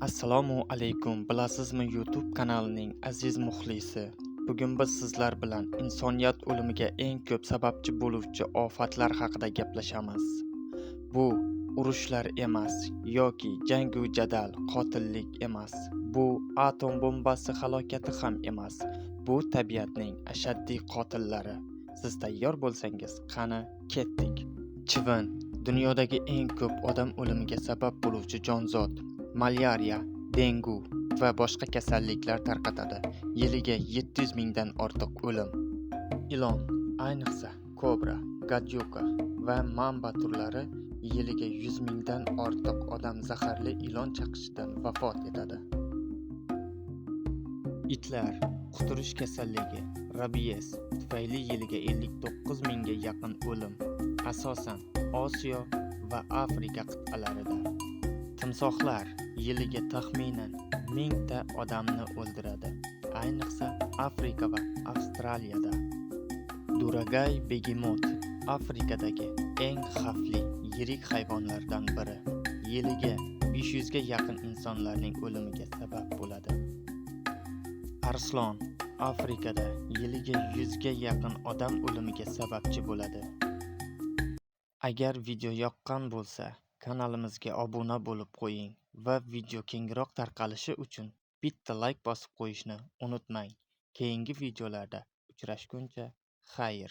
Assalomu alaykum, Bilasizmi YouTube kanalining aziz muxlisi. Bugun biz sizlar bilan insoniyat o'limiga eng ko'p sababchi bo'luvchi ofatlar haqida gaplashamiz. Bu urushlar emas yoki jangu jadal, qotillik emas. Bu atom bombasi halokati ham emas. Bu tabiatning ashaddiy qotillari. Siz tayyor bo'lsangiz, qani ketdik. Chivin dunyodagi eng ko'p odam o'limiga sabab bo'luvchi jonzot. Malyariya, dengu va boshqa kasalliklar tarqatadi. Yiliga 700 mingdan ortiq o'lim. Ilon, ayniqsa kobra, gadyuka va mamba turlari yiliga 100 mingdan ortiq odam zaharli ilon chaqishidan vafot etadi. Itlar quturish kasalligi, rabies tufayli yiliga 59 mingga yaqin o'lim, asosan Osiyo va Afrika qit'alarida. Timsohlar yiliga taxminan 1000 ta odamni o'ldiradi, ayniqsa Afrika va Avstraliyada. Duragay begemot Afrikadagi eng xavfli yirik hayvonlardan biri. Yiliga 500 ga yaqin insonlarning o'limiga sabab bo'ladi. Arslon Afrikada yiliga 100 ga yaqin odam o'limiga sababchi bo'ladi. Agar video yoqqan bo'lsa, kanalimizga obuna bo'lib qo'ying va video kengroq tarqalishi uchun bitta layk bosib qo'yishni unutmang. Keyingi videolarda uchrashguncha xayr.